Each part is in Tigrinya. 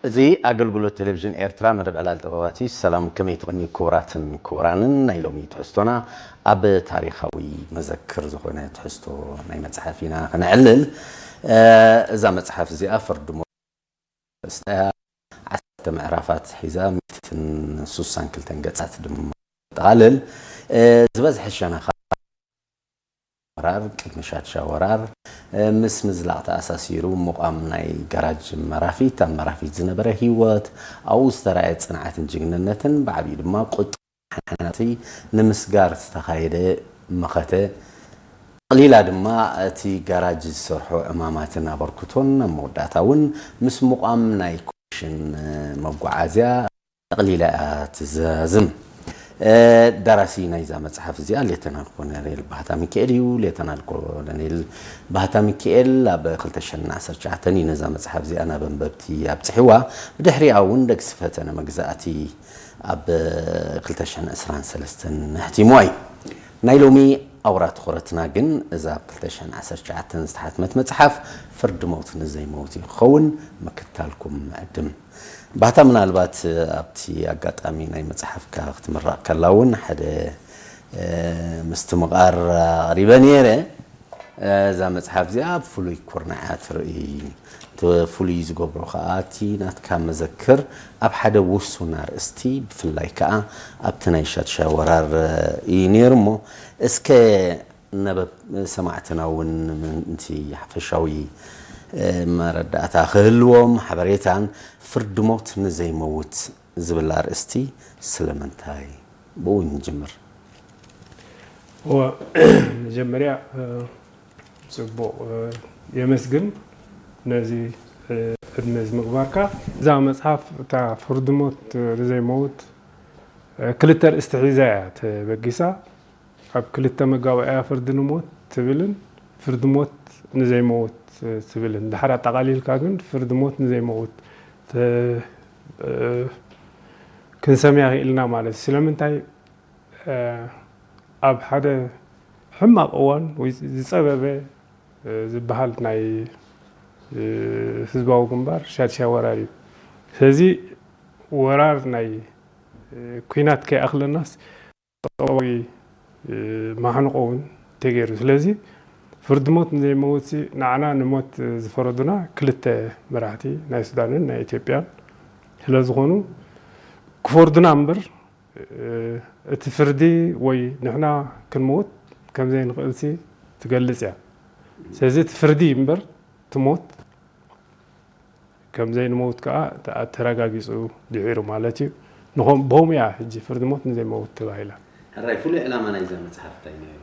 እዚ ኣገልግሎት ቴሌቪዥን ኤርትራ መደብ ዕላል ጥበባት እዩ። ሰላም፣ ከመይ ትቕንዩ ክቡራትን ክቡራንን? ናይ ሎሚ ትሕዝቶና ኣብ ታሪኻዊ መዘክር ዝኾነ ትሕዝቶ ናይ መጽሓፍ ኢና ክነዕልል። እ፣ እዛ መጽሓፍ እዚኣ ፍርዲ ሞት ኣርእስታ እያ። ዓሰርተ ምዕራፋት ሒዛ፣ ሚእትን ሱሳን ክልተን ገጻት ድማ ጠቓልል። እ፣ ዝበዝሐ ሸነኻ ወራር፣ ቅድሚ ሻድሻ ወራር፣ እ፣ ምስ ምዝላቕ ተኣሳሲሩ ምቋም ናይ ጋራጅ መራፊት፣ ኣብ መራፊት ዝነበረ ህይወት፣ ኣብኡ ዝተራእየ ጽንዓትን ጅግንነትን፣ ብዓቢኡ ድማ ቁጠባ ሓናቲ ንምስጋር ዝተኻየደ መኸተ፣ ጠቕሊላ ድማ እቲ ጋራጅ ዝሰርሖ ዕማማትን ኣበርክቶን፣ ኣብ መወዳእታ እውን ምስ ምቋም ናይ ኮሚሽን መጓዓዝያ ጠቕሊላ እያ ትዛዝም። እ፣ ደራሲ ናይዛ መጽሓፍ እዚኣ ሌተናል ኮሎኔል ባህታ ሚካኤል እዩ። ሌተናል ኮሎኔል ባህታ ሚካኤል ኣብ ክልተ ሽሕን ዓሰርተ ትሽዓተን እዩ ነዛ መጽሓፍ እዚኣ ናብ ኣንበብቲ ኣብጽሕዋ። ብድሕሪኣ እውን ደግሲ ፈተነ መግዛእቲ ኣብ ክልተ ሽሕን ዕስራን ሰለስተን ኣሕቲምዋ እዩ። ናይ ሎሚ ኣውራ ትኹረትና ግን እዛ ኣብ ክልተ ሽሕን ዓሰርተ ትሽዓተን ዝተሓትመት መጽሓፍ ፍርዲ ሞት ንዘይመውት እዩ ክኸውን። ምክታልኩም ምዕድም። ባህታ፣ ምናልባት ኣብቲ ኣጋጣሚ ናይ መጽሓፍካ ክትምረቕ ከላ እውን ሓደ፣ እ፣ ምስትምቓር ኣቕሪበ ነይረ። እዛ መጽሓፍ እዚኣ ኣብ ፍሉይ ኩርናዕ እያ ትርኢ። እቲ ፍሉይ ዝገብሮ ከኣ እቲ ናትካ መዘክር ኣብ ሓደ ውሱን ኣርእስቲ፣ ብፍላይ ከኣ ኣብቲ ናይ ሻድሻይ ወራር እዩ ነይሩ እሞ፣ እስከ ነበብ ሰማዕትና እውን ምእንቲ ሓፈሻዊ፣ እ፣ መረዳእታ ክህልዎም፣ ሓበሬታን ፍርዲ ሞት ንዘይመውት ዝብል ኣርእስቲ ስለምንታይ? ብኡ ንጅምር። እወ፣ መጀመርያ፣ እ፣ ጽቡቕ፣ እ፣ የመስግን ነዚ፣ እ፣ ዕድመ እዚ ምግባርካ። እዛ መጽሓፍ እታ ፍርዲ ሞት፣ እ፣ ንዘይመውት፣ እ፣ ክልተ ኣርእስቲ ሒዛ እያ ተበጊሳ። ኣብ ክልተ መጋባእያ ፍርዲ ንሞት ትብልን ፍርዲ ሞት ንዘይመውት ትብልን። ድሓር ኣጠቓሊልካ ግን ፍርዲ ሞት ንዘይመውት ተ-፣ እ፣ ክንሰምያ ክኢልና ማለት እዩ። ስለምንታይ፣ እ፣ ኣብ ሓደ ሕማቕ እዋን ወይ ዝጸበበ፣ እ፣ ዝበሃል ናይ፣ እ፣ ህዝባዊ ግንባር ሻድሻይ ወራር እዩ። ስለዚ ወራር ናይ፣ እ፣ ኲናት ከይኣኽለናስ ቁጠባዊ፣ እ፣ መሃንቆ እውን ተገይሩ። ስለዚ ፍርዲ ሞት ንዘይመውትሲ ንዓና ንሞት ዝፈረዱና ክልተ መራሕቲ ናይ ሱዳንን ናይ ኢትዮጵያን ስለ ዝኾኑ ክፈርዱና እምበር፣ እ፣ እቲ ፍርዲ ወይ ንሕና ክንመውት ከም ዘይንኽእልሲ ትገልጽ እያ። ስለዚ እቲ ፍርዲ እምበር እቲ ሞት ከም ዘይንመውት ከኣ ተ-፣ ተረጋጊጹ ድሒሩ ማለት እዩ። ንኸም-፣ ብኸምኡ እያ ሕጂ ፍርዲ ሞት ንዘይመውት ተባሂላ። ሕራይ፣ ፍሉይ ዕላማ ናይዛ መጽሓፍ እንታይ ነይሩ?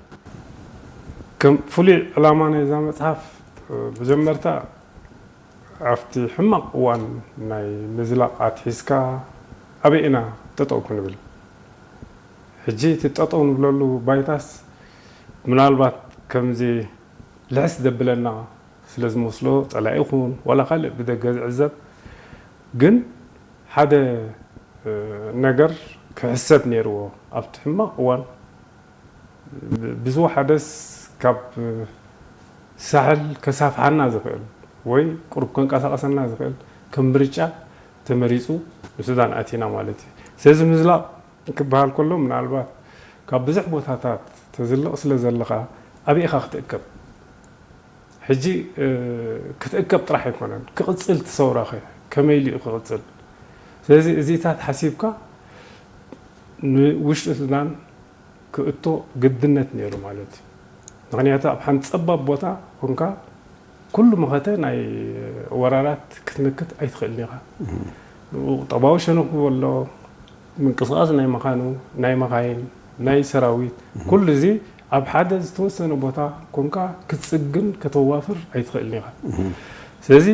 ከም ፍሉይ ዕላማ ናይዛ መጽሓፍ፣ እ፣ መጀመርታ ኣብቲ ሕማቕ እዋን ናይ ምዝላቕ ኣትሒዝካ ኣበይ ኢና ጠጠው ክንብል? ሕጂ እቲ ጠጠው ንብለሉ ባይታስ ምናልባት ከምዚ ልሕስ ዘብለና ስለ ዝመስሎ ጸላኢ ይኹን ዋላ ካልእ ብደገ ዝዕዘብ፣ ግን ሓደ፣ እ፣ ነገር ክሕሰብ ነይርዎ። ኣብቲ ሕማቕ እዋን ብ-፣ ብዝወሓደስ ካብ ሳሕል ከሳፍሓና ዝኽእል ወይ ቁሩብ ከንቀሳቐሰና ዝኽእል ከም ምርጫ ተመሪጹ ንሱዳን ኣቲና ማለት እዩ። ስለዚ ምዝላቕ ክበሃል ከሎ ምናልባት ካብ ብዙሕ ቦታታት ተዝልቕ ስለ ዘለኻ ኣበይ ኢኻ ክትእከብ? ሕጂ፣ እ፣ ክትእከብ ጥራሕ ኣይኮነን፣ ክቕጽል እቲ ሰውራኸ ከመይ ኢሉ እዩ ክቕጽል? ስለዚ እዚታት ሓሲብካ ንውሽጢ ሱዳን ክእቶ ግድነት ነይሩ ማለት እዩ። ምኽንያቱ ኣብ ሓንቲ ጸባብ ቦታ ኮንካ ኩሉ መኸተ ናይ ወራራት ክትምክት ኣይትኽእልን ኢኻ። ቁጠባዊ ሸነኹ ኣሎ፣ ምንቅስቓስ ናይ መኻኑ፣ ናይ መኻይን፣ ናይ ሰራዊት፣ ኩሉ እዚ ኣብ ሓደ ዝተወሰነ ቦታ ኮንካ ክትጽግን ከተዋፍር ኣይትኽእልን ኢኻ። ስለዚ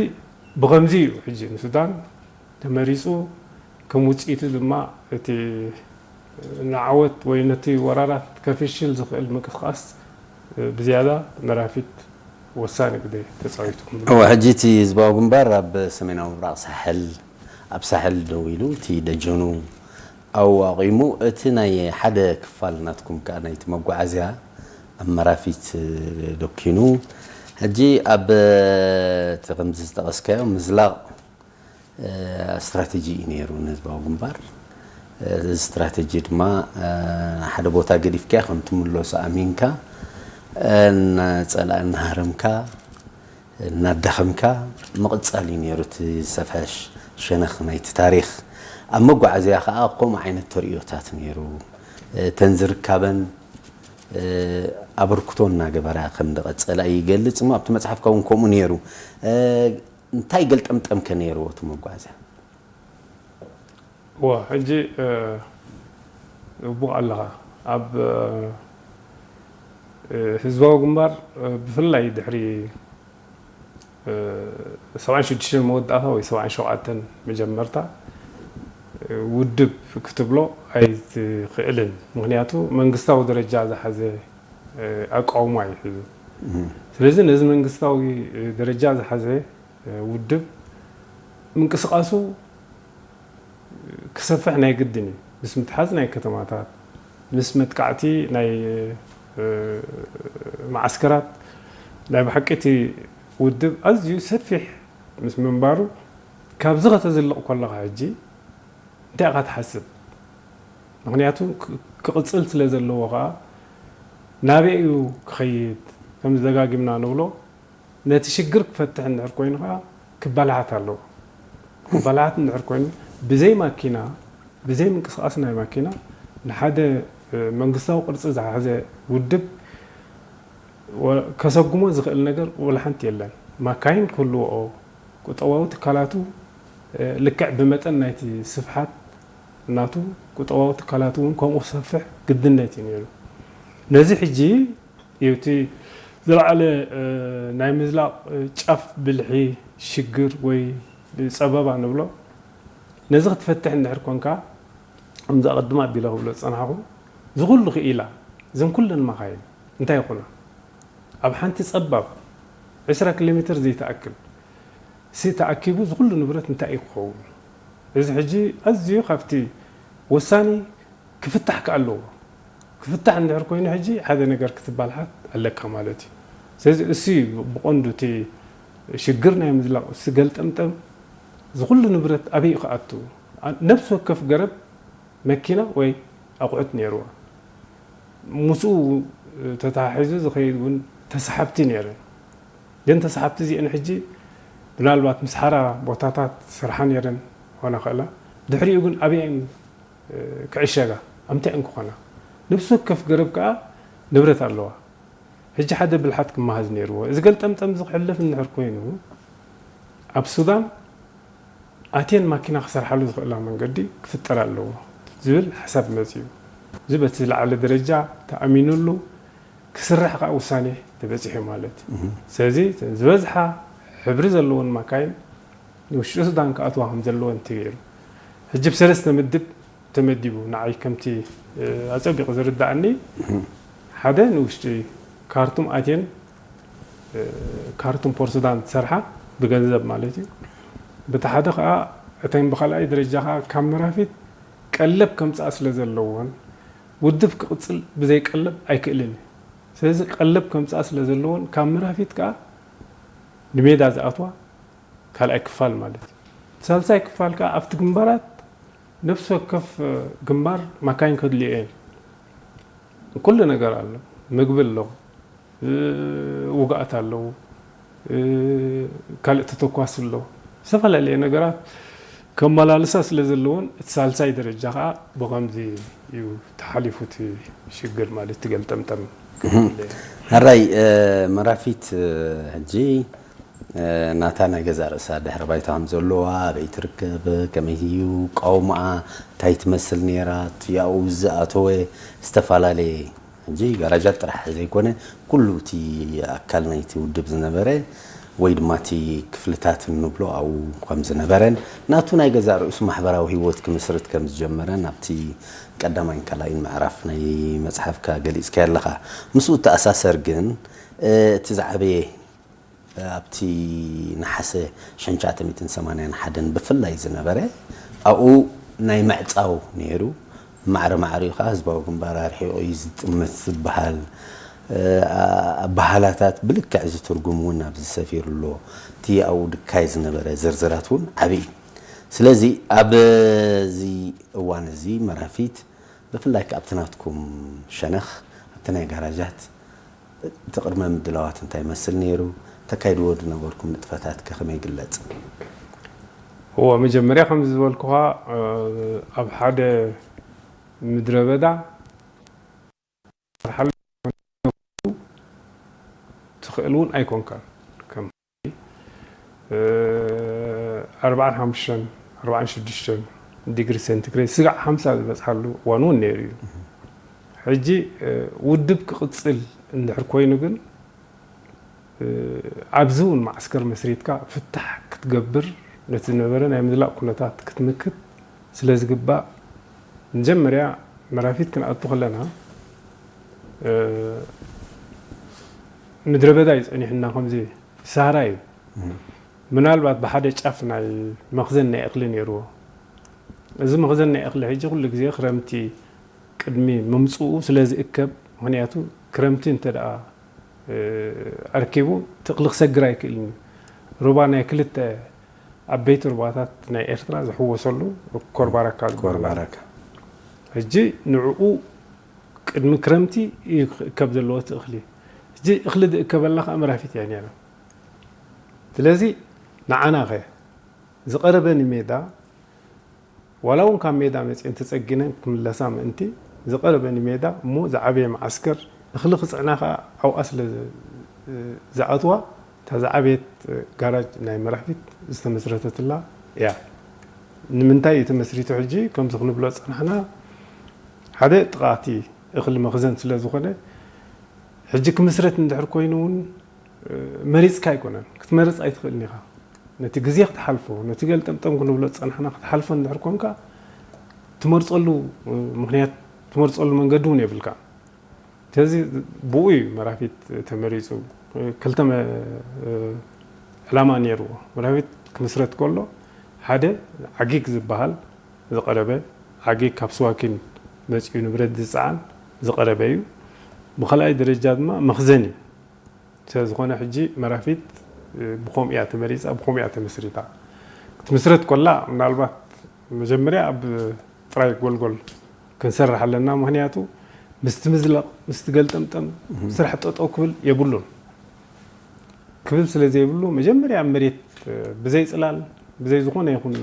ብኸምዚ እዩ ሕጂ ንሱዳን ተመሪጹ፣ ከም ውጽኢቱ ድማ እቲ ንዓወት ወይ ነቲ ወራራት ከፍሽል ዝኽእል ምንቅስቓስ ብዝያዳ መራፊት ወሳኒ ግደ ተጻዊቱ። እወ፣ ሕጂ እቲ ህዝባዊ ግንባር ኣብ ሰሜናዊ ምብራቕ ሳሕል፣ ኣብ ሳሕል ደው ኢሉ፣ እቲ ደጀኑ ኣብኡ ኣቑሙ፣ እቲ ናይ ሓደ ክፋል ናትኩም ከኣ ናይቲ መጓዓዝያ ኣብ መራፊት ደኪኑ። ሕጂ ኣብ እቲ ከምዚ ዝጠቐስካዮ ምዝላቕ ስትራተጂ እዩ ነይሩ ንህዝባዊ ግንባር። እዚ ስትራተጂ ድማ ሓደ ቦታ ገዲፍካያ ከም ትምለሶ ኣሚንካ፣ እናፀላእ እናሃረምካ እናዳኸምካ ምቕፃል እዩ ነይሩ። እቲ ዝሰፍሐ ሸነኽ ናይቲ ታሪኽ። ኣብ መጓዓዝያ ከዓ ከምኡ ዓይነት ተርእዮታት ነይሩ። እተን ዝርካበን ኣበርክቶ እናገበራ ከም ዝቐፀላ ይገልፅ እሞ ኣብቲ መፅሓፍካ እውን ከምኡ ነይሩ። እንታይ ገልጠምጠምከ ነይርዎ እቲ መጓዓዝያ? ዋ ሕጂ ውቡቕ ኣለኻ ኣብ ህዝባዊ ግንባር ብፍላይ ድሕሪ ሰብዓን ሽዱሽተን መወዳእታ ወይ ሰብዓን ሸውዓተን መጀመርታ ውድብ ክትብሎ ኣይትኽእልን። ምክንያቱ መንግስታዊ ደረጃ ዝሓዘ ኣቃውማ እዩ ሒዙ። ስለዚ ነዚ መንግስታዊ ደረጃ ዝሓዘ ውድብ ምንቅስቃሱ ክሰፍሕ ናይ ግድን እዩ። ምስ ምትሓዝ ናይ ከተማታት፣ ምስ መጥቃዕቲ ናይ መዓስከራት ናይ ብሓቂ እቲ ውድብ ኣዝዩ ሰፊሕ ምስ ምንባሩ ካብዚ ከተዝልቕ ከለኻ ሕጂ እንታይ ኢኻ ትሓስብ? ምክንያቱ ክቕፅል ስለ ዘለዎ ከዓ ናበይ እዩ ክኸይድ? ከም ደጋጊምና ንብሎ ነቲ ሽግር ክፈትሕ እንድሕር ኮይኑ ከዓ ክባላሓት ኣለዎ። ክባላሓት እንድሕር ኮይኑ ብዘይ ማኪና ብዘይ ምንቅስቃስ ናይ ማኪና ንሓደ መንግስታዊ ቅርፂ ዝሓዘ ውድብ ከሰጉሞ ዝኽእል ነገር ወላ ሓንቲ የለን። ማካይን ክህልውኦ ቁጠባዊ ትካላቱ ልክዕ ብመጠን ናይቲ ስፍሓት ናቱ ቁጠባዊ ትካላቱ እውን ከምኡ ክሰፍሕ ግድነት እዩ ነይሩ። ነዚ ሕጂ እቲ ዝለዓለ ናይ ምዝላቕ ጫፍ ብልሒ ሽግር ወይ ፀበባ ንብሎ ነዚ ክትፈትሕ እንድሕር ኮንካ ከምዚ ኣቐድም ኣቢለ ክብሎ ዝፀናሕኹ እዚ ኩሉ ክኢላ እዘን ኩለን ማኻይን እንታይ ይኹና ኣብ ሓንቲ ፀባብ ዕስራ ኪሎ ሜትር ዘይትኣክል ሲ ተኣኪቡ እዚ ኩሉ ንብረት እንታይ እዩ ክኸውን? እዚ ሕጂ ኣዝዩ ካብቲ ወሳኒ ክፍታሕ ከ ኣለዎ። ክፍታሕ እንድሕር ኮይኑ ሕጂ ሓደ ነገር ክትባልሓት ኣለካ ማለት እዩ። ስለዚ እሱ እዩ ብቐንዱ እቲ ሽግር ናይ ምዝላቕ እሱ ገልጠምጠም እዚ ኩሉ ንብረት ኣበይ እዩ ክኣቱ? ነብሲ ወከፍ ገረብ መኪና ወይ ኣቑሑት ነይርዋ። ምስኡ ተተሓሒዙ ዝኸይድ እውን ተሰሓብቲ ነይረን። ግን ተሰሓብቲ እዚአን ሕጂ ምናልባት ምስ ሓራ ቦታታት ስርሓ ነይረን ክኾና ክእላ። ድሕሪኡ ግን ኣበይ እየን ክዕሸጋ? ኣብ ምንታይ እየን ክኾና? ነብሲ ወከፍ ገረብ ከዓ ንብረት ኣለዋ። ሕጂ ሓደ ብልሓት ክመሃዝ ነይርዎ። እዚ ገልጠምጠም እዚ ክሕለፍ እንድሕር ኮይኑ ኣብ ሱዳን ኣትየን ማኪና ክሰርሓሉ ዝኽእላ መንገዲ ክፍጠር ኣለዎ ዝብል ሓሳብ መፂኡ። እዚ በቲ ዝለዓለ ደረጃ ተኣሚኑሉ ክስራሕ ከዓ ውሳኔ ተበፂሑ ማለት እዩ። ስለዚ ዝበዝሓ ሕብሪ ዘለዎን ማካይን ንውሽጢ ሱዳን ክኣትዋ ከም ዘለወን ተገይሩ። ሕጂ ብሰለስተ ምድብ ተመዲቡ ንዓይ ከምቲ ኣፀቢቑ ዝርዳእኒ ሓደ ንውሽጢ ካርቱም ኣትየን ካርቱም ፖርት ሱዳን ዝሰርሓ ብገንዘብ ማለት እዩ። ብቲ ሓደ ከዓ እተን ብካልኣይ ደረጃ ከዓ ካብ መራፊት ቀለብ ከምፅኣ ስለ ዘለዎን ውድብ ክቕፅል ብዘይ ቀለብ ኣይክእልን እዩ። ስለዚ ቀለብ ከምፅኣ ስለ ዘለዎን ካብ መራፊት ከዓ ንሜዳ ዝኣትዋ ካልኣይ ክፋል ማለት እዩ። ሳልሳይ ክፋል ከዓ ኣብቲ ግንባራት ነፍሲ ወከፍ ግንባር ማካይን ከድልዮ እየን። ኩሉ ነገር ኣሎ፣ ምግቢ ኣሎ፣ ውግኣት ኣለዉ፣ ካልእ ተተኳሲ ኣሎ፣ ዝተፈላለየ ነገራት ከመላልሳ ስለ ዘለዎን እቲ ሳልሳይ ደረጃ ከዓ ብኸምዚ እዩ ተሓሊፉ እቲ ሽግር ማለት ትገልጠምጠም። ሕራይ መራፊት ሕጂ ናታ ናይ ገዛ ርእሳ ድሕሪ ባይታ ከም ዘለዋ ኣበይ ትርከብ ከመይ እዩ ቀውምኣ እንታይ ትመስል ነይራ እቲ ኣብኡ ዝኣተወ ዝተፈላለየ ሕጂ ጋራጃት ጥራሕ ዘይኮነ ኩሉ እቲ ኣካል ናይቲ ውድብ ዝነበረ ወይ ድማ እቲ ክፍልታት እንብሎ ኣብኡ ከም ዝነበረን ናቱ ናይ ገዛ ርእሱ ማሕበራዊ ህይወት ክምስርት ከም ዝጀመረን ኣብቲ ቀዳማይን ካልኣይን ምዕራፍ ናይ መፅሓፍካ ገሊፅካዮ ኣለኻ። ምስኡ እተኣሳሰር ግን እቲ ዝዓበየ ኣብቲ ነሓሰ ሽሕን ትሽዓተ ሚእትን ሰማንያን ሓደን ብፍላይ ዝነበረ ኣብኡ ናይ ምዕፃው ነይሩ። ማዕረ ማዕሪኡ ከዓ ህዝባዊ ግንባር ኣርሒቑ እዩ ዝጥምት ዝበሃል ኣበሃህላታት ብልክዕ እዚ ትርጉም እውን ኣብዚ ሰፊሩ ኣሎ። እቲ ኣብኡ ድካይ ዝነበረ ዝርዝራት እውን ዓብዪ እዩ። ስለዚ ኣብዚ እዋን እዚ መራፊት ብፍላይ ከኣ ኣብቲ ናትኩም ሸነኽ ኣብቲ ናይ ጋራጃት እቲ ቅድመ ምድላዋት እንታይ ይመስል ነይሩ? ተካይድዎ ዝነበርኩም ንጥፈታት ከ ከመይ ይግለጽ? እዎ፣ መጀመርያ ከምዚ ዝበልኩኻ ኣብ ሓደ ምድረ በዳ ትሰርሓሉ ትኽእል እውን ኣይኮንካን። ከም ኣርባዓን ሓሙሽተን ኣርባዓን ሽዱሽተን ዲግሪ ሴንቲግሬድ ስጋዕ ሓምሳ ዝበፅሓሉ እዋን እውን ነይሩ እዩ። ሕጂ ውድብ ክቕፅል እንድሕር ኮይኑ ግን ኣብዚ እውን ማዕስከር መስሪትካ ፍታሕ ክትገብር ነቲ ዝነበረ ናይ ምዝላቕ ኩነታት ክትምክት ስለ ዝግባእ መጀመርያ መራፊት ክንኣቱ ከለና ምድረ በዳ እዩ ጸኒሕና ከምዚ ሳራ እዩ ምናልባት ብሓደ ጫፍ ናይ መኽዘን ናይ እኽሊ ነይርዎ እዚ መኽዘን ናይ እኽሊ ሕጂ ኩሉ ግዜ ክረምቲ ቅድሚ ምምፅኡ ስለ ዝእከብ ምክንያቱ ክረምቲ እንተ ደኣ ኣርኪቡ ትእኽሊ ክሰግር ኣይክእልን እዩ። ሩባ ናይ ክልተ ዓበይቲ ሩባታት ናይ ኤርትራ ዝሕወሰሉ ኮርባረካ ዝበሃል ኣሎ። ሕጂ ንዕኡ ቅድሚ ክረምቲ እዩ ክእከብ ዘለዎ እቲ እኽሊ። ሕጂ እኽሊ ዝእከበላ ከዓ መራፊት እያ ነይራ። ስለዚ ንዓና ኸ ዝቐረበኒ ሜዳ ዋላ እውን ካብ ሜዳ መፅኤን ተፀጊነን ክምለሳ ምእንቲ ዝቐረበኒ ሜዳ እሞ ዝዓበየ መዓስከር እኽሊ ክፅዕና ከዓ ኣብኣ ስለ ዝኣትዋ እታ ዝዓበየት ጋራጅ ናይ መራፊት ዝተመስረተትላ እያ። ንምንታይ እዩ ተመስሪቱ ሕጂ ከምዚ ክንብሎ ዝፀናሕና ሓደ ጥቓቲ እኽሊ መኽዘን ስለ ዝኾነ ሕጂ ክምስረት እንድሕር ኮይኑ እውን መሪፅካ ኣይኮነን ክትመርፅ ኣይትኽእልን ኢኻ ነቲ ግዜ ክትሓልፎ ነቲ ገልጠምጠም ክንብሎ ዝፀናሕና ክትሓልፎ እንድሕር ኮንካ ትመርፀሉ ምክንያት ትመርፀሉ መንገዲ እውን የብልካ ስለዚ ብኡ እዩ መራፊት ተመሪፁ ክልተ ዕላማ ነይርዎ መራፊት ክምስረት ከሎ ሓደ ዓጊግ ዝበሃል ዝቐረበ ዓጊግ ካብ ስዋኪን መፂኡ ንብረት ዝፀዓን ዝቐረበ እዩ ብካልኣይ ደረጃ ድማ መኽዘን እዩ ስለዝኾነ ሕጂ መራፊት ብኸምኡ እያ ተመሪፃ ብኸምኡ እያ ተመስሪታ ክትምስረት ኮላ ምናልባት መጀመርያ ኣብ ጥራይ ጎልጎል ክንሰርሕ ኣለና ምክንያቱ ምስቲ ምዝለቕ ምስቲ ገልጠምጠም ስራሕ ጠጠው ክብል የብሉን ክብል ስለ ዘይብሉ መጀመርያ ኣብ መሬት ብዘይ ፅላል ብዘይ ዝኾነ ይኹን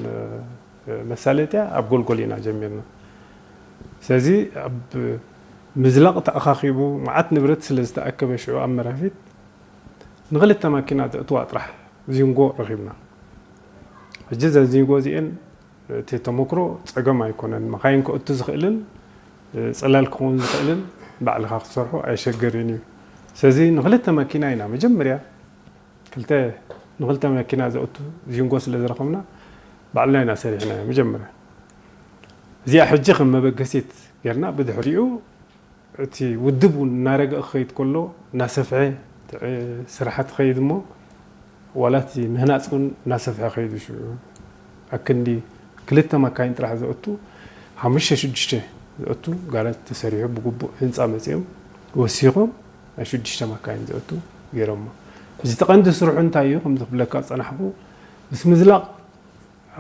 መሳለጥያ ኣብ ጎልጎል ኢና ጀሚርና ስለዚ ኣብ ምዝላቕ ተኣኻኺቡ መዓት ንብረት ስለ ዝተኣከበ ሽዑ ኣብ መራፊት ንኽልተ ማኪና ዘእትዋ ጥራሕ ዚንጎ ረኺብና ሕጂ እዘን ዚንጎ እዚኤን እቲ ተመክሮ ፀገም ኣይኮነን መኻይን ከእቱ ዝኽእልን ፅላል ክኸውን ዝኽእልን ባዕልኻ ክትሰርሖ ኣየሸገርን እዩ ስለዚ ንኽልተ ማኪና ኢና መጀመርያ ክልተ ንኽልተ መኪና ዘእቱ ዚንጎ ስለ ዝረኸብና ባዕልና ኢና ሰሪሕና መጀመርያ እዚኣ ሕጂ ከም መበገሲት ጌርና ብድሕሪኡ እቲ ውድብ እውን እናረገ ክኸይድ ከሎ እናሰፍሐ ስራሓት ኸይድ እሞ ዋላ እቲ ምህናፅ እውን እናሰፍሐ ኸይዱ ሽዑ ኣክንዲ ክልተ ማካይን ጥራሕ ዘእቱ ሓሙሽተ ሽዱሽተ ዘእቱ ጋራጅ ተሰሪሑ ብግቡእ ህንፃ መፂኦም ወሲኾም ናይ ሽዱሽተ ማካይን ዘእቱ ገይሮሞ እዚ ተቐንዲ ስርሑ እንታይ እዩ ከምዚ ክብለካ ዝፀናሕኩ ምስ ምዝላቕ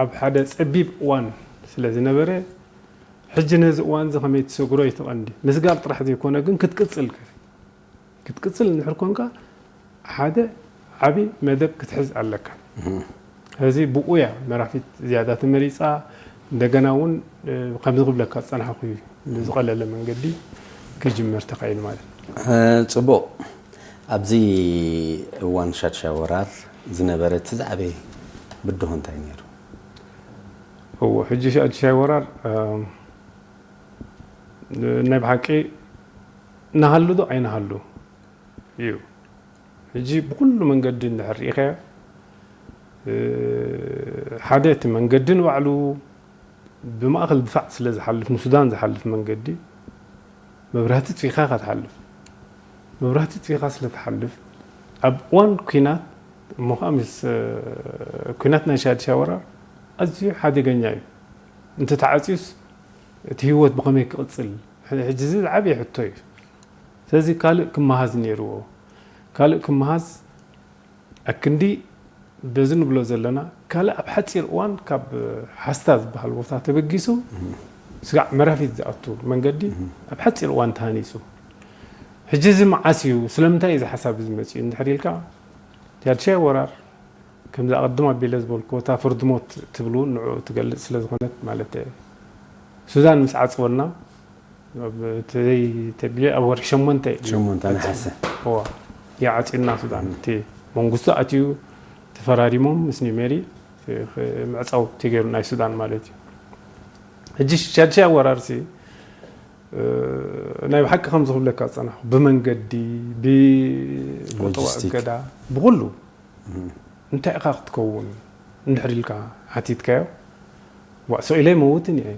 ኣብ ሓደ ፀቢብ እዋን ስለ ዝነበረ ሕጂ ነዚ እዋን እዚ ከመይ ትሰግሮ እዩ ተቐንዲ ምስጋር ጥራሕ ዘይኮነ ግን ክትቅፅል ክትቅፅል እንድሕር ኮንካ ሓደ ዓብዪ መደብ ክትሕዝ ኣለካ። እዚ ብኡ እያ መራፊት ዝያዳ ተመሪፃ። እንደገና እውን ከምዚ ክብለካ ዝፀናሕኩ እዩ ብዝቐለለ መንገዲ ክጅመር ተኻኢሉ ማለት እዩ። ፅቡቕ። ኣብዚ እዋን ሻድሻይ ወራር ዝነበረ እቲ ዝዓበየ ብድሆ እንታይ ነይሩ? እዎ ሕጂ ሻድሻይ ወራር ናይ ብሓቂ ናሃሉ ዶ ኣይናሃሉ እዩ። ሕጂ ብኩሉ መንገዲ እንድሕር ርኢኸዮ ሓደ እቲ መንገዲ ንባዕሉ ብማእኸል ድፋዕ ስለ ዝሓልፍ ንሱዳን ዝሓልፍ መንገዲ መብራህቲ ፅፊኻ ኢኻ ትሓልፍ። መብራህቲ ፅፊኻ ስለ ትሓልፍ ኣብ እዋን ኲናት እሞ ከዓ ምስ ኲናት ናይ ሻድሻ ወራር ኣዝዩ ሓደገኛ እዩ። እንተተዓፅዩስ እቲ ህይወት ብኸመይ ክቕፅል ሕጂ እዚ ዝዓበየ ሕቶ እዩ። ስለዚ ካልእ ክመሃዝ ነይርዎ። ካልእ ክመሃዝ ኣክንዲ በዚ ንብሎ ዘለና ካልእ ኣብ ሓፂር እዋን ካብ ሓስታ ዝበሃል ቦታ ተበጊሱ ስጋዕ መራፊት ዝኣቱ መንገዲ ኣብ ሓፂር እዋን ተሃኒፁ። ሕጂ እዚ መዓስ እዩ፣ ስለምንታይ እዩ እዚ ሓሳብ እዚ መፂኡ እንድሕር ኢልካ፣ ቲያድሻይ ወራር ከምዚ ኣቐድም ኣቢለ ዝበልኩ እታ ፍርዲ ሞት ትብሉ ንዑ ትገልፅ ስለ ዝኾነት ማለት እየ። ሱዳን ምስ ዓፅወና ተቢለ ኣብ ወርሒ ሸሞንተ እዩ። ሸሞንተ ነሓሰ። እዋ ይዓፅዩና ሱዳን። እቲ መንግስቱ ኣትዩ ተፈራሪሞም ምስ ኒሜሪ ምዕፃው ተገይሩ ናይ ሱዳን ማለት እዩ። ሕጂ ሻድሻይ ኣወራርሲ ናይ ብሓቂ ከምዚ ክብለካ ዝፀናኹ ብመንገዲ ብቆጠባ እገዳ ብኩሉ እንታይ ኢኻ ክትከውን እንድሕር ኢልካ ሓቲትካዮ፣ ዋእ ስቕ ኢለ ይመውትን እየ።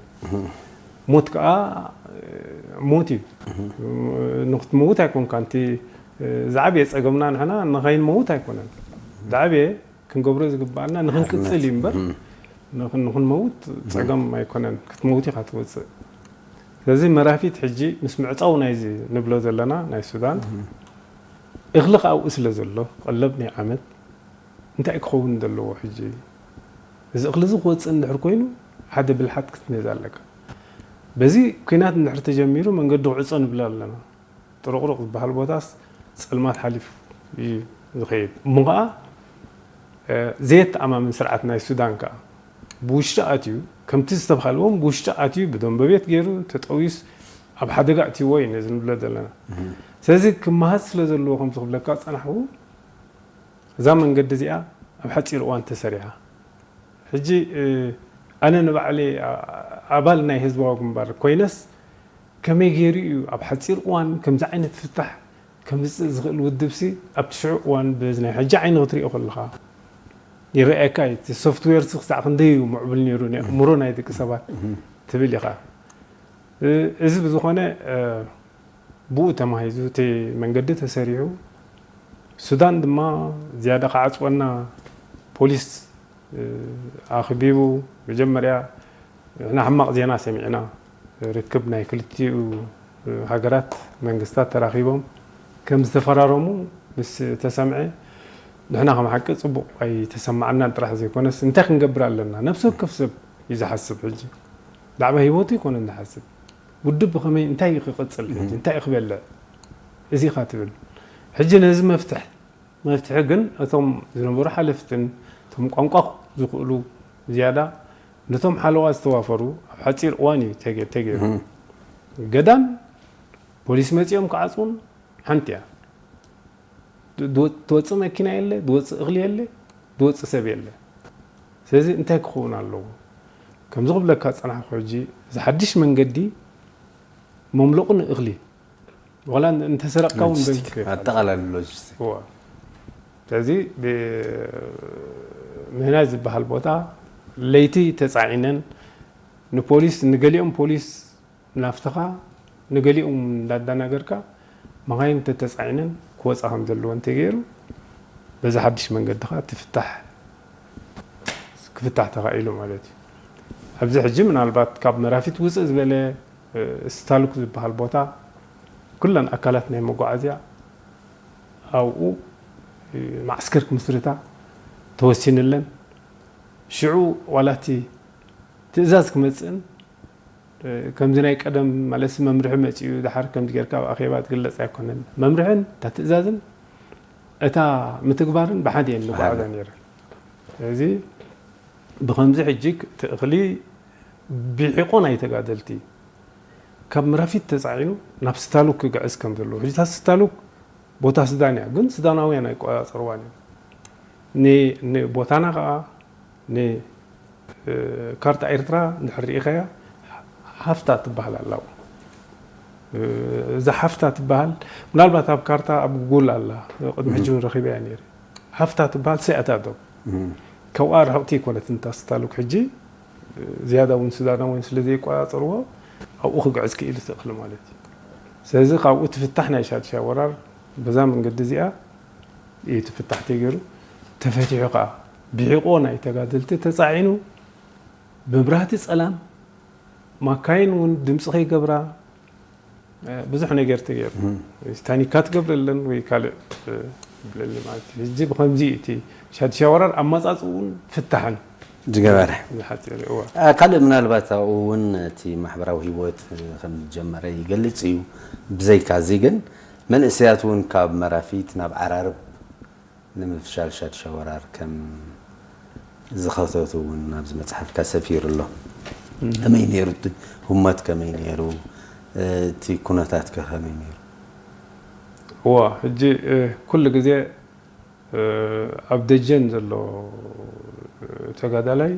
ሞት ከዓ ሞት እዩ። ንክትመውት ኣይኮንካ። እቲ ዝዓብየ ፀገምና ንሕና ንኸይንመውት ኣይኮነን። ዝዓብየ ክንገብሮ ዝግባኣና ንክንቅፅል እዩ እምበር ንክንመውት ፀገም ኣይኮነን። ክትመውት ኢኻ ትወፅእ። ስለዚ መራፊት ሕጂ ምስ ምዕፃው ናይዚ ንብሎ ዘለና ናይ ሱዳን እኽሊ ከዓ ኣብኡ ስለ ዘሎ ቀለብ ናይ ዓመት እንታይ ክኸውን ዘለዎ ሕጂ? እዚ እኽሊ እዚ ክወፅእ እንድሕር ኮይኑ ሓደ ብልሓት ክትመዝ ኣለካ። በዚ ኲናት እንድሕር ተጀሚሩ መንገዲ ክዕፆ ንብል ኣለና። ጥሩቕሩቕ ዝበሃል ቦታስ ፀልማት ሓሊፉ እዩ ዝኸይድ። እሞ ከዓ ዘየተኣማምን ስርዓት ናይ ሱዳን ከዓ ብውሽጢ ኣትዩ ከምቲ ዝተባሃልዎም ብውሽጢ ኣትዩ ብደንበቤት ገይሩ ተጠውዩስ ኣብ ሓደጋ ኣትይዎ እዩ ነዚ ንብሎ ዘለና። ስለዚ ክመሃዝ ስለ ዘለዎ ከምዚ ክብለካ ዝፀናሕኩ እዛ መንገዲ እዚኣ ኣብ ሓፂር እዋን ተሰሪሓ ሕጂ ኣነ ንባዕለይ ኣባል ናይ ህዝባዊ ግንባር ኮይነስ ከመይ ገይሩ እዩ ኣብ ሓፂር እዋን ከምዚ ዓይነት ፍታሕ ከምዝፅእ ዝኽእል ውድብሲ ኣብቲ ሽዑ እዋን በዚ ናይ ሕጂ ዓይኒ ክትሪኦ ከለኻ ይረኣየካ እዩ። እቲ ሶፍትዌር ሲ ክሳዕ ክንደይ እዩ ምዕቡል ነይሩ ናይ ኣእምሮ ናይ ደቂ ሰባት ትብል ኢኻ። እዚ ብዝኾነ ብኡ ተማሂዙ እቲ መንገዲ ተሰሪሑ ሱዳን ድማ ዝያዳ ክዓፅወና ፖሊስ ኣኽቢቡ መጀመርያ ንሕና ሕማቕ ዜና ሰሚዕና ርክብ ናይ ክልቲኡ ሃገራት መንግስታት ተራኺቦም ከም ዝተፈራረሙ ምስ ተሰምዐ ንሕና ከም ሓቂ ፅቡቕ ኣይተሰማዓናን ጥራሕ ዘይኮነስ እንታይ ክንገብር ኣለና ነብሲ ወከፍ ሰብ እዩ ዝሓስብ ሕጂ ብዛዕባ ሂወቱ ይኮነ ዝሓስብ ውድብ ብኸመይ እንታይ እዩ ክቕፅል ሕጂ እንታይ እዩ ክበልዕ እዚ ኢኻ ትብል ሕጂ ነዚ መፍትሕ መፍትሒ ግን እቶም ዝነበሩ ሓለፍትን እቶም ቋንቋ ዝኽእሉ ዝያዳ ነቶም ሓለዋ ዝተዋፈሩ ኣብ ሓፂር እዋን እዩ ተገይሩ ገዳም ፖሊስ መፂኦም ክዓፅውን ሓንቲ እያ ትወፅእ መኪና የለ ትወፅእ እኽሊ የለ ትወፅእ ሰብ የለ ስለዚ እንታይ ክኸውን ኣለዎ ከምዚ ክብለካ ዝፀናሕኩ ሕጂ እዚ ሓድሽ መንገዲ መምለቑ ንእኽሊ ዋላ እንተሰረቕካ እውን በንክ ኣጠቓላሊ ሎጂስቲክ ስለዚ ምህናይ ዝበሃል ቦታ ለይቲ ተፃዒነን ንፖሊስ ንገሊኦም ፖሊስ ናፍትኻ ንገሊኦም እንዳዳናገርካ መኻይን ተተፃዒነን ክወፃ ከም ዘለወን ተገይሩ በዚ ሓድሽ መንገዲ ከዓ ትፍታሕ ክፍታሕ ተኻኢሉ ማለት እዩ። ኣብዚ ሕጂ ምናልባት ካብ መራፊት ውፅእ ዝበለ ስታሉክ ዝበሃል ቦታ ኩለን ኣካላት ናይ መጓዓዝያ ኣብኡ ማዕስከር ክምስርታ ተወሲንለን ሽዑ ዋላቲ ትእዛዝ ክመፅእን ከምዚ ናይ ቀደም ማለት መምርሒ መፂኡ ድሓር ከምዚ ጌርካ ኣብ ኣኼባ ትግለፅ ኣይኮነን። መምርሕን እታ ትእዛዝን እታ ምትግባርን ብሓደ እየን ዝጓዓዛ ነይረን። ስለዚ ብኸምዚ ሕጂ እቲ እኽሊ ብሒቆ ናይ ተጋደልቲ ካብ ምራፊት ተፃዒኑ ናብ ስታሉክ ክግዕዝ ከም ዘለዎ ሕጂ እታ ስታሉክ ቦታ ሱዳን እያ ግን ሱዳናውያን ኣይቆፃፀርዋን እዮም። ንቦታና ከዓ ንካርታ ኤርትራ እንድሕር ርኢኻያ ሓፍታ ትበሃል ኣላ። እዛ ሓፍታ ትበሃል ምናልባት ኣብ ካርታ ኣብ ጉጉል ኣላ ቅድሚ ሕጂ እውን ረኺበያ ነይረ። ሓፍታ ትበሃል ሰያታ ዶብ ካብኣ ርሕቕቲ ይኮነት እንታ ስታሉክ ሕጂ ዝያዳ እውን ሱዳናውያን ስለ ዘይቆፃፀርዎ ኣብኡ ክግዕዝ ክኢሉ ትእኽሊ ማለት እዩ። ስለዚ ካብኡ ትፍታሕ ናይ ሻድሻይ ወራር በዛ መንገዲ እዚኣ እዩ ትፍታሕ ተገይሩ ተፈቲሑ ከዓ ብሒቆ ናይ ተጋደልቲ ተፃዒኑ ብመብራህቲ ፀላም ማካይን እውን ድምፂ ከይገብራ ብዙሕ ነገር ተገይሩ ታኒካ ትገብረለን ወይ ካልእ ይብለኒ ማለት እዩ። ሕጂ ብኸምዚ እዩ እቲ ሻድሻይ ወራር ኣመጻጽኡ እውን ፍታሕን ዝገበረ። ዝሓፂር እዋ ካልእ ምናልባት ኣብኡ እውን እቲ ማሕበራዊ ህይወት ከም ዝጀመረ ይገልጽ እዩ። ብዘይካዚ ግን መንእሰያት እውን ካብ መራፊት ናብ ዓራርብ ንምፍሻል ሻድሻይ ወራር ከም ዝኸተቱ እውን ኣብዚ መፅሓፍካ ሰፊሩ ኣሎ። ከመይ ነይሩ እቲ ህሞት ከመይ ነይሩ? እቲ ኩነታት ከ ከመይ ነይሩ? እዋ ሕጂ ኩሉ ግዜ ኣብ ደጀን ዘሎ ተጋዳላይ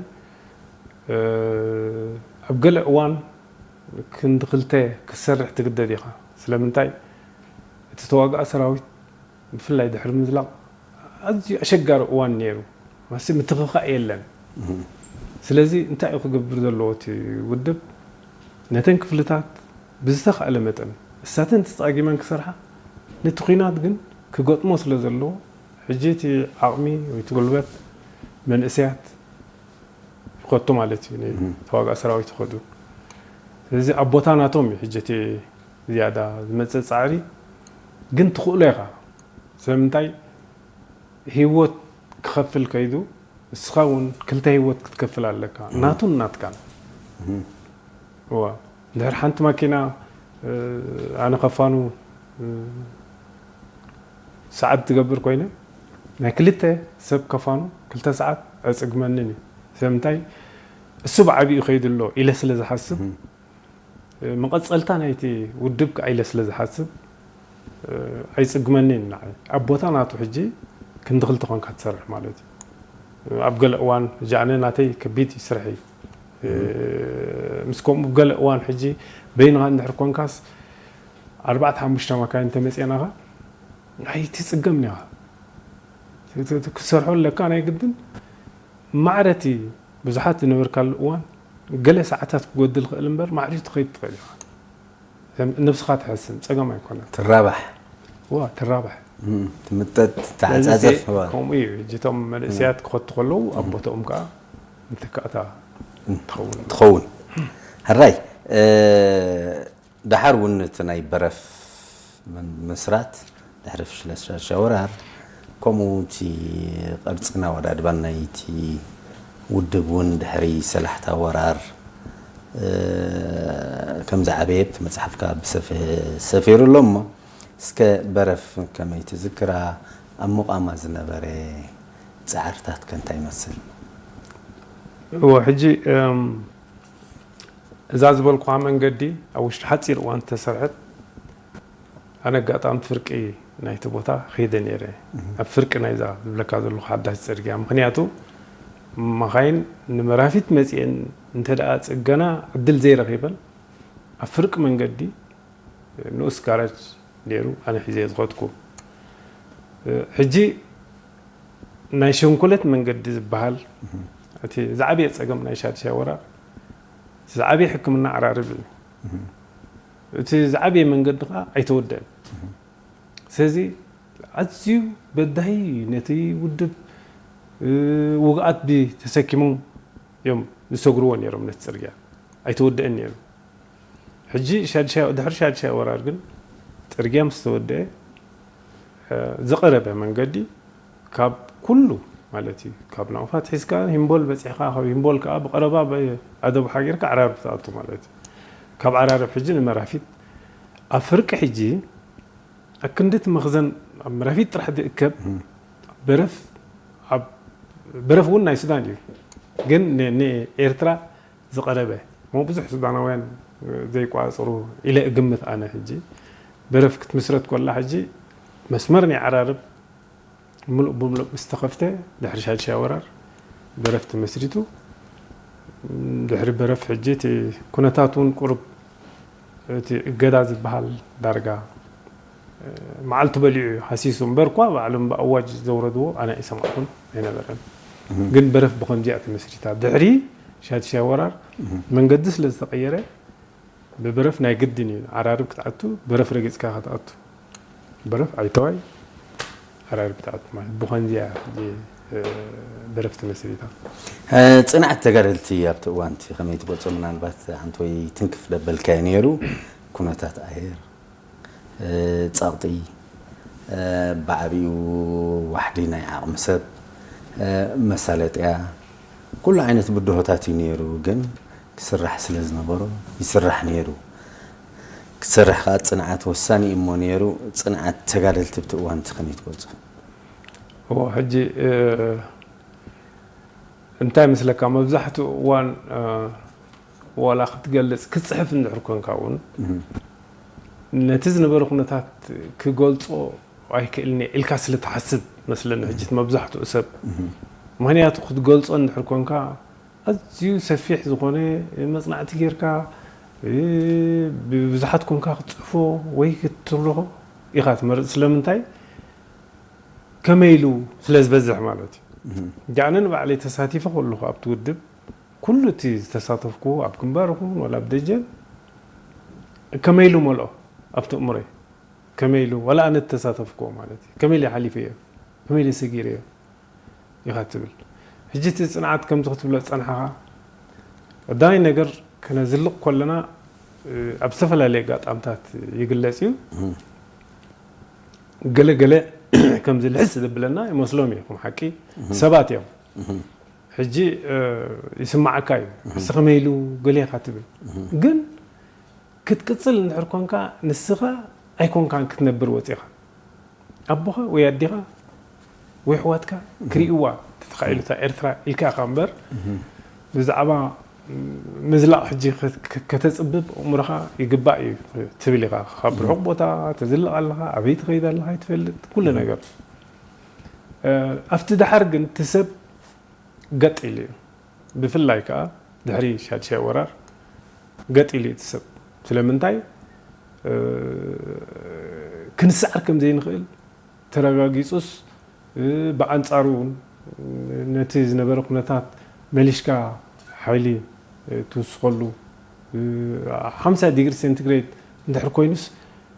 ኣብ ገለ እዋን ክንዲ ክልተ ክትሰርሕ ትግደድ ኢኻ። ስለምንታይ እቲ ተዋጋኢ ሰራዊት ብፍላይ ድሕሪ ምዝላቕ ኣዝዩ ኣሸጋሪ እዋን ነይሩ። ማሲ ምትኽኻእ የለን። ስለዚ እንታይ እዩ ክገብር ዘለዎ እቲ ውድብ? ነተን ክፍልታት ብዝተኻእለ መጠን እሳተን ተፃጊመን ክሰርሓ፣ ነቲ ኲናት ግን ክገጥሞ ስለ ዘለዎ ሕጂ እቲ ዓቕሚ ወይ እቲ ጉልበት መንእሰያት ይኸቱ ማለት እዩ። ተዋጋኢ ሰራዊት ይኸዱ። ስለዚ ኣብ ቦታ ናቶም እዩ ሕጂ እቲ ዝያዳ ዝመፅእ ፃዕሪ። ግን ትኽእሎ ኢኻ። ስለምንታይ ህይወት ክኸፍል ከይዱ ንስኻ እውን ክልተ ህይወት ክትከፍል ኣለካ፣ ናቱን ናትካን። እዋ ድሕር ሓንቲ ማኪና ኣነ ከፋኑ ሰዓት ትገብር ኮይነ ናይ ክልተ ሰብ ከፋኑ ክልተ ሰዓት ኣይፅግመንን እዩ። ስለምንታይ እሱ ብዓቢኡ ከይዱ ኣሎ ኢለ ስለ ዝሓስብ መቐፀልታ ናይቲ ውድብ ከዓ ኢለ ስለ ዝሓስብ ኣይፅግመንን እዩ ንዓይ። ኣብ ቦታ ናቱ ሕጂ ክንዲ ክልተ ኮንካ ትሰርሕ ማለት እዩ። ኣብ ገለ እዋን ሕጂ ኣነ ናተይ ከቢድ እዩ ስርሐይ። ምስ ከምኡ ገለ እዋን ሕጂ በይንኻ እንድሕር ኮንካስ ኣርባዕተ ሓሙሽተ መካይን እንተመፅኤናኻ ኣይትፅገምን ኢኻ። ክትሰርሖ ኣለካ ናይ ግድን። ማዕረቲ ብዙሓት ዝነበርካሉ እዋን ገለ ሰዓታት ክጎድል ክእል እምበር ማዕሪቱ ትኸይድ ትኽእል ኢኻ። ነብስኻ ትሕስን ፀገም ኣይኮነን። ትራባሕ ዋ ትራባሕ ትምጠጥ ተዓፃፀፍ ከምኡ እዩ። እቶም መንእሰያት ክኸቱ ከለዉ ኣብ ቦታኦም ከዓ ምትካእታ ትኸውን። ትኸውን። ሕራይ ደሓር እውን እቲ ናይ በረፍ ምስራት ድሕሪ ፍሽለት ሻድሻይ ወራር ከምኡ እቲ ቅርፅን ኣወዳድባን ናይቲ ውድብ እውን ድሕሪ ሰላሕታ ወራር ከም ዝዓበየ ኣብቲ መፅሓፍካ ብሰፊሑ ሰፊሩ ኣሎ። እሞ እስከ በረፍ ከመይ ትዝክራ? ኣብ ምቋማ ዝነበረ ፃዕርታት ከ እንታይ ይመስል? እዎ ሕጂ እዛ ዝበልኩኻ መንገዲ ኣብ ውሽጢ ሓፂር እዋን ዝተሰርሐት ኣነ ኣጋጣሚ ፍርቂ ናይቲ ቦታ ከይደ ነይረ ኣብ ፍርቂ ናይዛ ዝብለካ ዘለኹ ሓዳሽ ፅርግያ። ምክንያቱ መኻይን ንመራፊት መፅኤን እንተ ደኣ ፅገና ዕድል ዘይረኺበን ኣብ ፍርቂ መንገዲ ንኡስ ጋራጅ ነይሩ ኣነ ሒዘ ዝኸድኩ። ሕጂ ናይ ሸንኮለት መንገዲ ዝበሃል እቲ ዝዓበየ ፀገም ናይ ሻድሻይ ወራር ዝዓበየ ሕክምና ዓራርብ እዩ። እቲ ዝዓበየ መንገዲ ከዓ ኣይተወደአን። ስለዚ ኣዝዩ በዳሂ ነቲ ውድብ ውግኣት ተሰኪሞም እዮም ዝሰግርዎ ነይሮም ነቲ ፅርግያ ኣይተወደአን ነይሩ። ሕጂ ድሕሪ ሻድሻይ ወራር ግን ፅርግያ ምስ ተወደአ ዝቐረበ መንገዲ ካብ ኩሉ ማለት እዩ ካብ ናቑፋት ሒዝካ ሂምቦል በፂሕካ ካብ ሂምቦል ከዓ ብቐረባ ኣደቡሓ ጌርካ ዓራርብ ትኣቱ ማለት እዩ። ካብ ዓራርብ ሕጂ ንመራፊት ኣብ ፍርቂ ሕጂ ኣክንዲ እቲ መኽዘን ኣብ መራፊት ጥራሕ ዝእከብ በረፍ በረፍ እውን ናይ ሱዳን እዩ ግን ንኤርትራ ዝቐረበ እሞ ብዙሕ ሱዳናውያን ዘይቋፅሩ ኢለ እግምት። ኣነ ሕጂ በረፍ ክትምስረት ኮላ ሕጂ መስመር ናይ ዓራርብ ምሉእ ብምሉእ ምስ ተኸፍተ ድሕሪ ሻድሻይ ወራር በረፍ ተመስሪቱ። ድሕሪ በረፍ ሕጂ እቲ ኩነታት እውን ቁሩብ እቲ እገዳ ዝበሃል ዳርጋ መዓልቱ በሊዑ እዩ ሃሲሱ እምበር እኳ ባዕሎም ብኣዋጅ ዘውረድዎ ኣነ ኣይሰማዕኩን ኣይነበረን። ግን በረፍ ብኸምዚኣ ተመስሪታ ድሕሪ ሻድሻይ ወራር መንገዲ ስለ ዝተቐየረ ብበረፍ ናይ ግድን እዩ ዓራርብ ክትኣቱ በረፍ ረጊፅካ ክትኣቱ በረፍ ኣይተዋይ ዓራርብ ክትኣቱ ማለት ብኸምዚኣ በረፍ ተመስሪታ። ፅንዓት ተጋደልቲ ኣብቲ እዋንቲ ከመይ ትገልፆ? ምናልባት ሓንቲ ወይ ትንክፍ ደበልካዮ ነይሩ ኩነታት ኣየር ፀቕጢ ብዓቢኡ ዋሕዲ ናይ ዓቕሚ ሰብ፣ መሳለጥያ፣ ኩሉ ዓይነት ብድሆታት እዩ ነይሩ። ግን ክስራሕ ስለ ዝነበሮ ይስራሕ ነይሩ። ክትሰርሕ ከዓ ፅንዓት ወሳኒ እዩ እሞ ነይሩ። ፅንዓት ተጋደልቲ ብቲ እዋን እቲ ከመይ ትገልፁ? እዎ ሕጂ እንታይ መስለካ፣ መብዛሕትኡ እዋን ዋላ ክትገልፅ ክትፅሕፍ እንድሕር ኮንካ እውን ነቲ ዝነበረ ኩነታት ክገልፆ ኣይክእልን ኢልካ ስለ ትሓስብ መስለኒ። ሕጂ መብዛሕትኡ ሰብ ምክንያቱ ክትገልፆ እንድሕር ኮንካ ኣዝዩ ሰፊሕ ዝኾነ መፅናዕቲ ጌርካ ብብዙሓት ኮንካ ክትፅሕፎ ወይ ክትትርኾ ኢኻ ትመርፅ። ስለምንታይ? ከመይ ኢሉ ስለ ዝበዝሕ ማለት እዩ። ጃዕነ ንባዕለይ ተሳቲፈ ከለኹ ኣብቲ ውድብ ኩሉ እቲ ዝተሳተፍኩ ኣብ ግንባር ይኹን ወላ ኣብ ደጀን ከመይ ኢሉ መልኦ ኣብቲ እምሮይ ከመይ ኢሉ ዋላ ኣነ ተሳተፍኩዎ ማለት እዩ። ከመይ ኢለ ሓሊፈዮ ከመይ ኢለ ሰጊረዮ ኢኻ ትብል። ሕጂ እቲ ፅንዓት ከምዚ ክትብሎ ዝፀናሕኻ ቀዳማይ ነገር ክነዝልቕ ከለና ኣብ ዝተፈላለየ ኣጋጣምታት ይግለፅ እዩ። ገለ ገለ ከምዚ ልሕስ ዘብለና ይመስሎም እዩ። ከም ሓቂ ሰባት እዮም። ሕጂ ይስማዓካ እዩ። ንስ ከመይ ኢሉ ገሌኻ ትብል ግን ክትቅፅል እንድሕር ኮንካ ንስኻ ኣይኮንካን ክትነብር ወፂኻ ኣቦኻ ወይ ኣዴኻ ወይ ኣሕዋትካ ክርእይዋ ተተኻኢሉ እታ ኤርትራ ኢልካ ኢኻ እምበር ብዛዕባ ምዝላቕ ሕጂ ከተፅብብ ኣእምሮኻ ይግባእ እዩ ትብል ኢኻ። ካብ ርሑቕ ቦታ ትዝልቕ ኣለኻ፣ ኣበይ ትኸይድ ኣለኻ ኣይትፈልጥ ኩሉ ነገር። ኣብቲ ደሓር ግን እቲ ሰብ ገጥ ኢሉ እዩ። ብፍላይ ከዓ ድሕሪ ሻድሻይ ወራር ገጥ ኢሉ እቲ ሰብ። ስለምንታይ? ክንስዓር ከም ዘይንኽእል ተረጋጊፁስ ብኣንፃሩ እውን ነቲ ዝነበረ ኩነታት መሊሽካ ሓይሊ ትውስኸሉ ሓምሳ ዲግሪ ሴንቲግሬድ እንድሕር ኮይኑስ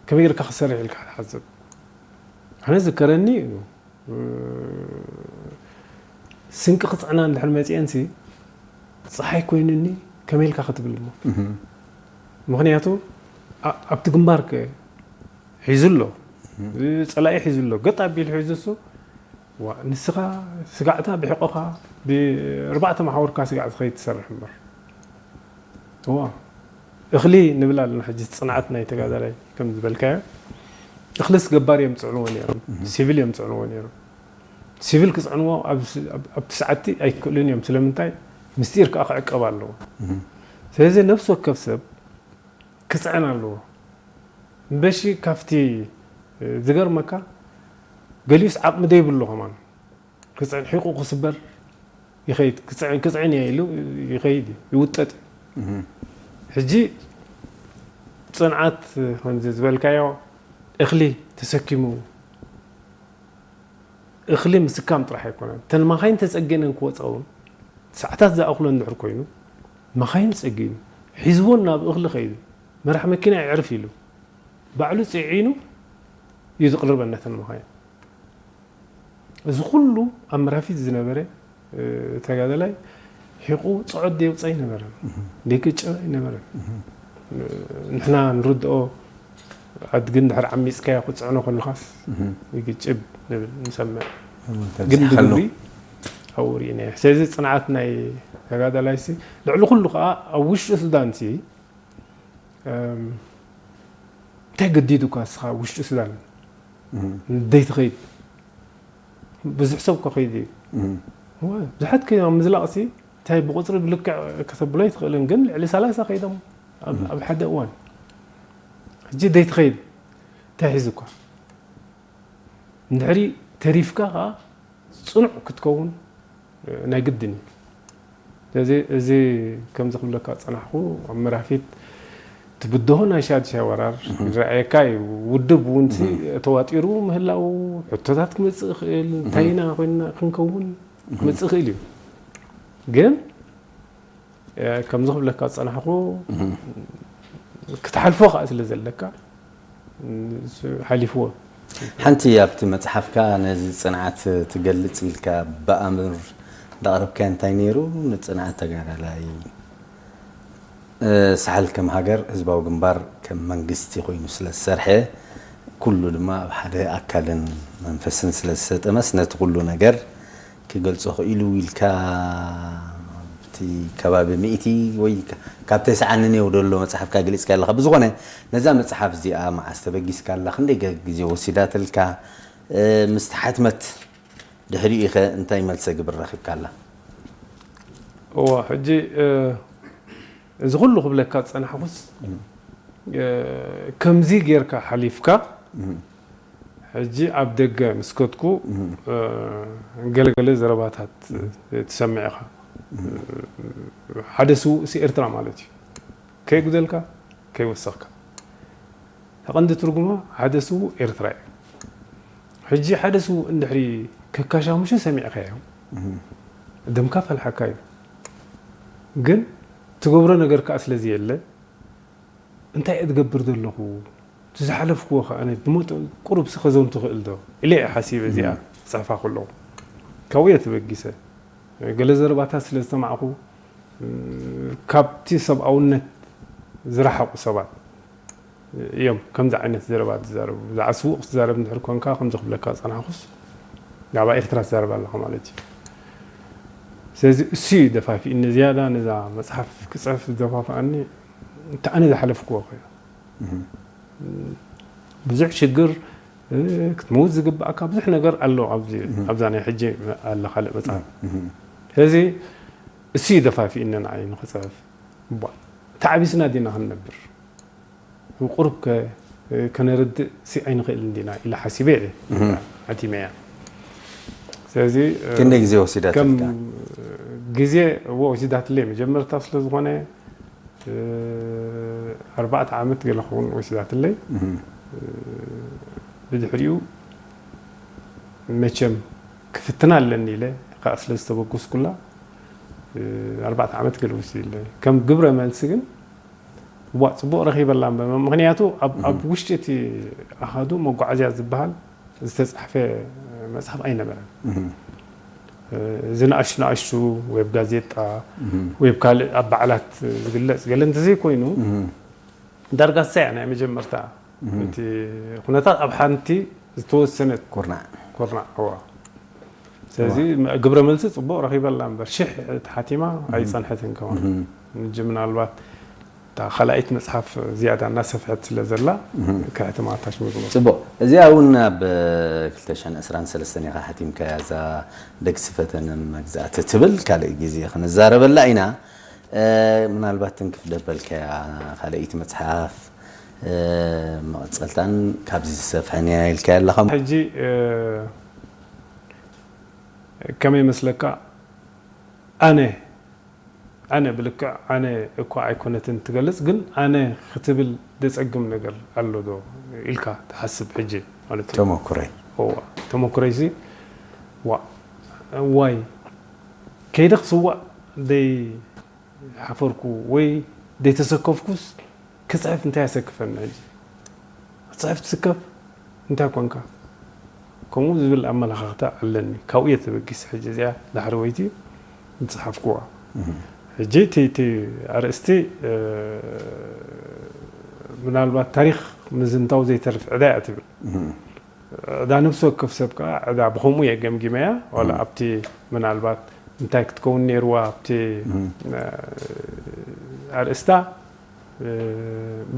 ከመይ ጌርካ ክሰርሕ ኢልካ ክትሓስብ ኣነ ዝከረኒ እዩ። ስንቂ ክፅዕና እንድሕር መፅአንሲ ፀሓይ ኮይኑኒ ከመይ ኢልካ ክትብል እሞ ምክንያቱ ኣብቲ ግንባር ከ ሒዙ ኣሎ ፀላኢ ሒዙ ኣሎ ገጥ ኣቢሉ ሒዙ እሱ ንስኻ ስጋዕታ ብሕቆኻ ብርባዕተ መሓውርካ ስጋዕ ዝኸይድ ትሰርሕ እምበር እዋ እኽሊ ንብል ኣለና ሕጂ ጽንዓት ናይ ተጋዳላይ ከም ዝበልካዮ እኽልስ ገባር እዮም ጽዕንዎ ነይሮም ሲቪል እዮም ጽዕንዎ ነይሮም ሲቪል ክጽዕንዎ ኣብቲ ሰዓቲ ኣይክእሉን እዮም ስለምንታይ ምስጢር ከዓ ክዕቀብ ኣለዎ ስለዚ ነፍሲ ወከፍ ሰብ ክጽዕን ኣለዎ እምበሺ ካብቲ ዝገርመካ ገሊኡስ ዓቕሚ ደይብሉ ከማን ክፅዕን ሒቁ ክስበር ይኸይድ ክፅዕን ክፅዕን እየ ኢሉ ይኸይድ እዩ ይውጠጥ እዩ ሕጂ ፅንዓት ከምዚ ዝበልካዮ እኽሊ ተሰኪሙ እኽሊ ምስካም ጥራሕ ኣይኮነን እተን ማኻይን ተፀጊነን ክወፃ እውን ሰዓታት ዝኣኽሎ እንድሕር ኮይኑ ማኻይን ፀጊኑ ሒዝዎን ናብ እኽሊ ከይዱ መራሕ መኪና የዕርፍ ኢሉ ባዕሉ ፅዒኑ እዩ ዝቕርበን ነተን ማኻይን እዚ ኩሉ ኣብ መራፊት ዝነበረ ተጋደላይ ሒቁ ፅዖት ደየውፅእ ኣይነበረን ደይቅጭ ኣይነበረን ንሕና ንርድኦ ኣድጊ እንድሕር ዓሚፅካዮ ክፅዕኖ ከለካስ ይግጭብ ንብል ንሰምዕ ግን ብግብሪ ኣብኡ ርኢናዮ ስለዚ ፅንዓት ናይ ተጋዳላይሲ ልዕሊ ኩሉ ከዓ ኣብ ውሽጢ ሱዳንሲ እንታይ ገዲዱካ እስኻ ውሽጢ ሱዳን ደይትኸይድ ብዙሕ ሰብ እኮ ከይዱ እዩ ብዙሓት ከይዶም ምዝላቕ ሲ እንታይ ብቁፅሪ ብልክዕ ከተብሎ ኣይትኽእልን ግን ልዕሊ ሰላሳ ከይዶም ኣብ ሓደ እዋን ሕጂ ደይትኸይድ እንታይ ሒዙካ እንድሕሪ ተሪፍካ ከዓ ፅኑዕ ክትከውን ናይ ግድን እዩ ስለዚ እዚ ከምዚ ክብለካ ዝፀናሕኩ ኣብ መራፊት ትብድሆ ናይ ሻድሻይ ወራር ይረኣየካ እዩ ውድብ እውን ተዋጢሩ ምህላው ሕቶታት ክመፅእ ይኽእል እንታይ ኢና ኮይና ክንከውን ክመፅእ ይኽእል እዩ ግን ከምዚ ክብለካ ዝፀናሕኩ ክትሓልፎ ከዓ ስለ ዘለካ ሓሊፍዎ ሓንቲ ኣብቲ መፅሓፍካ ነዚ ፅንዓት ትገልፅ ኢልካ ብኣምር እንዳቕረብካዮ እንታይ ነይሩ ንፅንዓት ተጋዳላይ ሳሕል ከም ሃገር ህዝባዊ ግንባር ከም መንግስቲ ኮይኑ ስለ ዝሰርሐ ኩሉ ድማ ኣብ ሓደ ኣካልን መንፈስን ስለ ዝሰጠመስ ነቲ ኩሉ ነገር ክገልጾ ክኢሉ ኢልካ ኣብቲ ከባቢ ሚእቲ ወይ ካ- ካብ ተስዓን እኔው ደሎ መጽሓፍካ ገሊጽካ ኣለኻ። ብዝኾነ ነዛ መጽሓፍ እዚኣ መዓስ ተበጊስካ ኣላ? ክንደይ ገ- ግዜ ወሲዳትልካ? እ፣ ምስ ተሓትመት ድሕሪኡ ኢኸ እንታይ መልሰ ግብሪ ረኺብካ ኣላ? እዋ ሕጂ እ፣ እዚ ኩሉ ክብለካ ዝጸናሕኩስ እ፣ ከምዚ ጌርካ ሓሊፍካ ሕጂ ኣብ ደገ ምስ ከድኩ እ፣ ገለገለ ዘረባታት ትሰምዕ ኢኻ። ሓደ ስውእሲ ኤርትራ ማለት እዩ። ከይጉደልካ ከይወሰኽካ። ተቐንዲ ትርጉማ ሓደ ስውእ ኤርትራ እዩ። ሕጂ ሓደ ስውእ እንድሕሪ ከካሻሙሹ ሰሚዕካዮ ደምካ ፈልሓካ እዩ። ግን ትገብሮ ነገር ከዓ ስለዚ የለ እንታይ እትገብር ዘለኹ እቲ ዝሓለፍክዎ ከዓ ኣነ ብመጠኑ ቁሩብ ስኸዞን ትኽእል ዶ ኢለ እየ ሓሲበ እዚኣ ክፅሕፋ ከለኹ ካብኡ እየ ተበጊሰ። ገለ ዘረባታት ስለ ዝተማዕኹ ካብቲ ሰብኣውነት ዝረሓቑ ሰባት እዮም ከምዚ ዓይነት ዘረባ ዝዛረቡ። ብዛዕባ ስዉእ ክትዛረብ እንድሕር ኮንካ ከምዚ ክብለካ ዝጸናሕኩስ ብዛዕባ ኤርትራ ትዛረብ ኣለኻ ማለት እዩ። ስለዚ እሱ እዩ ደፋፊእኒ ዝያዳ ነዛ መጽሓፍ ክጽሕፍ ዝደፋፍኣኒ። እቲ ኣነ ዝሓለፍክዎ ኮይኑ ብዙሕ ሽግር ክትመውት ዝግባእካ ብዙሕ ነገር ኣሎ ኣብዚ ኣብዛ ናይ ሕጂ ኣላ ካልእ መጽሓፍ። ስለዚ እሱ እዩ ደፋፊእኒ ንዓይ ንክጽሕፍ። እባ ተዓቢስና ዲና ክንነብር? ቁሩብ ከ ከነርድእ ሲ ኣይንኽእልን ዲና ኢለ ሓሲበ እየ ሓቲመያ። ስለዚ ክንደይ ግዜ ወሲዳትልካ? ግዜ እዎ ወሲዳትለይ መጀመርታ ስለ ዝኾነ ኣርባዕተ ዓመት ገለ ክኸውን ወሲዳትለይ። ብድሕሪኡ መቸም ክፍትና ኣለኒ ኢለ ከዓ ስለ ዝተበገስኩላ ኣርባዕተ ዓመት ገለ ወሲድለይ። ከም ግብረ መልሲ ግን እዋ ፅቡቕ ረኺበላ እምበር። ምኽንያቱ ኣብ ውሽጢ እቲ ኣሃዱ መጓዓዝያ ዝበሃል ዝተፃሕፈ መፅሓፍ ኣይነበረን። እዚ ንኣሽቱ ንኣሽቱ ወይ ብ ጋዜጣ ወይ ብ ካልእ ኣብ በዓላት ዝግለፅ ገለ እንተዘይኮይኑ ዳርጋ እሳ እያ ናይ መጀመርታ እቲ ኩነታት ኣብ ሓንቲ ዝተወሰነት ኩርናዕ ኩርናዕ እዋ። ስለዚ ግብረ መልሲ ፅቡቕ ረኺበላ እምበር ሽሕ ተሓቲማ ኣይፀንሐትን ከማን። ሕጂ ምናልባት እታ ካልኣይቲ መፅሓፍ ዝያዳ እናሰፍሐት ስለ ዘላ ከሕትማ ኣታሽሚጉ። ፅቡቕ። እዚኣ እውን ኣብ ክልተ ሽሕን ዕስራን ሰለስተን ኢኻ ሓቲምካያ፣ እዛ ደግሲ ፈተነ መግዛእቲ ትብል። ካልእ ግዜ ክንዛረበላ ኢና። ምናልባት ትንክፍ ደበልካያ ካልኣይቲ መፅሓፍ መቐፀልታን ካብዚ ዝሰፍሐን እያ ኢልካያ ኣለኻ። ሕጂ ከመይ መስለካ ኣነ ኣነ ብልክዕ ኣነ እኳ ኣይኮነትን ትገልጽ ግን ኣነ ክትብል ደጸግም ነገር ኣሎ ዶ ኢልካ ትሓስብ ሕጂ ማለት እዩ። ተመኩረይ። እዋ ተመኩረይሲ ዋ ዋይ ከይደ ክስዋእ ደይ ሓፈርኩ ወይ ደይ ተሰከፍኩስ ክጽሕፍ እንታይ ያሰክፈኒ ሕጂ? ክትጽሕፍ ትስከፍ እንታይ ኮንካ? ከምኡ ዝብል ኣመለኻኽታ ኣለኒ። ካብኡ እየ ተበጊስ ሕጂ እዚኣ ዳሕሪ ወይቲ ዝጸሓፍኩዋ። ሕጂ እቲ እቲ ኣርእስቲ ምናልባት ታሪኽ ምዝንታው ዘይተርፍ ዕዳ እያ ትብል። ዕዳ ነፍሲ ወከፍ ሰብ ከዓ ዕዳ ብኸምኡ እየ ገምጊመያ። ዋላ ኣብቲ ምናልባት እንታይ ክትከውን ነይርዋ ኣብቲ ኣርእስታ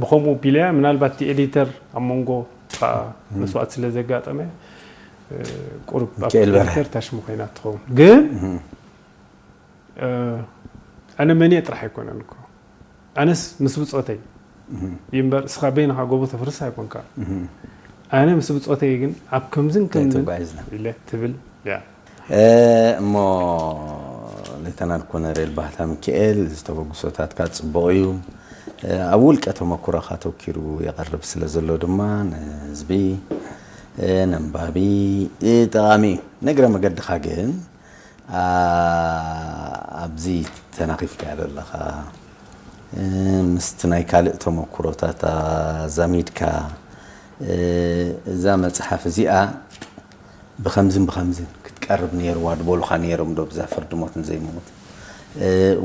ብኸምኡ ቢለያ ምናልባት እቲ ኤዲተር ኣብ መንጎ ከዓ መስዋእቲ ስለ ዘጋጠመ ቁሩብ ኣብቲ ኤዲተር ታሽሙ ኮይና ትኸውን ግን ኣነ መን እየ ጥራሕ ኣይኮነን እኮ ኣነስ ምስ ብፆተይ ይምበር እስኻ በይንኻ ጎቦ ተፍርስ ኣይኮንካ ኣነ ምስ ብፆተይ ግን ኣብ ከምዝን ከምዝን ኢለ ትብል እያ። እሞ ሌተናል ኮነሬል ባህታ ሚካኤል ዝተበግሶታትካ ፅቡቕ እዩ። ኣብ ውልቀ ተመኩሮኻ ተኪሩ የቐርብ ስለ ዘሎ ድማ ንህዝቢ ነንባቢ ጠቓሚ እዩ። ንእግረ መገድኻ ግን ኣብዚ ተናኺፍካዮ ዘለኻ ምስቲ ናይ ካልእ ተመኩሮታት ኣዛሚድካ እዛ መፅሓፍ እዚኣ ብኸምዝን ብኸምዝን ክትቀርብ ነይርዋ ድበሉኻ ነይሮም ዶ ብዛ ፍርዲ ሞት ንዘይምውት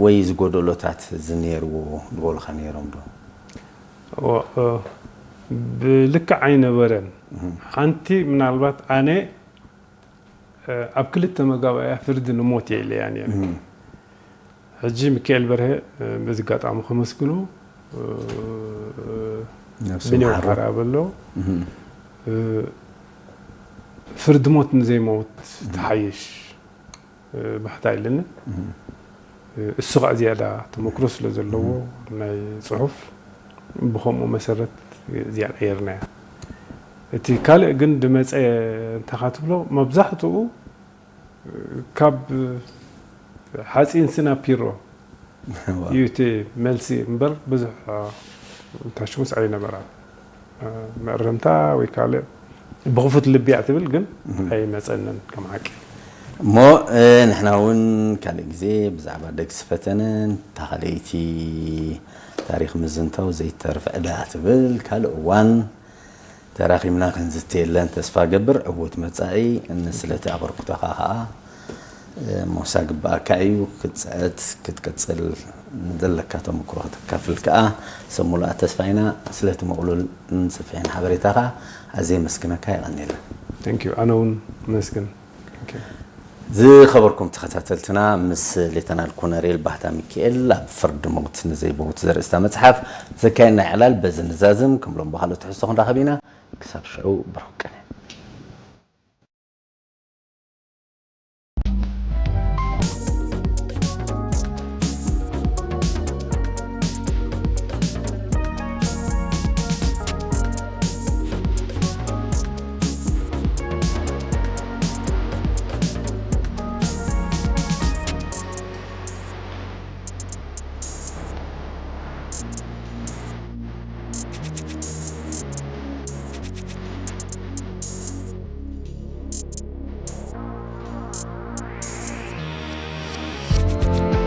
ወይ ዝጎደሎታት እዚ ነይርዎ ድበሉኻ ነይሮም ዶ? ብልክዕ ኣይነበረን። ሓንቲ ምናልባት ኣነ ኣብ ክልተ መጋባእያ ፍርዲ ንሞት እየ ኢለያ ነይረ። ሕጂ ሚካኤል በርሀ በዚ ኣጋጣሚ ከመስግኖ፣ ነብሱ ብኔው ይምሓሮ። ሓራ በሎ። ፍርዲ ሞት ንዘይመውት ትሓይሽ ባህታ ኣለኒ። እሱ ከዓ ዝያዳ ተመክሮ ስለ ዘለዎ ናይ ፅሑፍ ብከምኡ መሰረት እዚኣ ቀየርናያ። እቲ ካልእ ግን ድመፀ እንተኻ ትብሎ መብዛሕትኡ ካብ ሓፂን ስና ፒሮ እዩ እቲ መልሲ እምበር ብዙሕ ታሽሙስ ኣይነበራን። መእረምታ ወይ ካልእ ብኽፉት ልቢ እያ ትብል ግን ኣይመፀንን ከም ሓቂ። እሞ ንሕና እውን ካልእ ግዜ ብዛዕባ ደግሲ ፈተነን እታ ካልኣይቲ ታሪክ ምዝንታው ዘይተርፍ ዕዳ ትብል ካልእ እዋን ተራኺብና ክንዝትየለን ተስፋ ገብር። ዕዉት መጻኢ። ስለቲ ኣበርክቶኻ ከዓ ሞሳ ግብኣካ እዩ። ክትፅዕት ክትቅፅል፣ ዘለካ ተመክሮ ከተካፍል ከዓ ሰብ ሙሉኣት ተስፋ ኢና። ስለቲ ምቕሉል ሰፊሕን ሓበሬታኻ ኣዝየ የመስግነካ። የቐንየልና። Thank you። ኣነ እውን መስግን። Thank you። ዝኸበርኩም ተኸታተልትና፣ ምስ ሌተናል ኮነሬል ባህታ ሚካኤል ኣብ ፍርዲ ሞት ንዘይመውት ዘርእስታ መጽሓፍ ዘካየድና ዕላል በዚ ንዛዝም። ከም ሎም ብኻልኦት ትሕዝቶ ክንራኸብ ኢና። ክሳብ ሽዑ ብሩኽ ቅነ።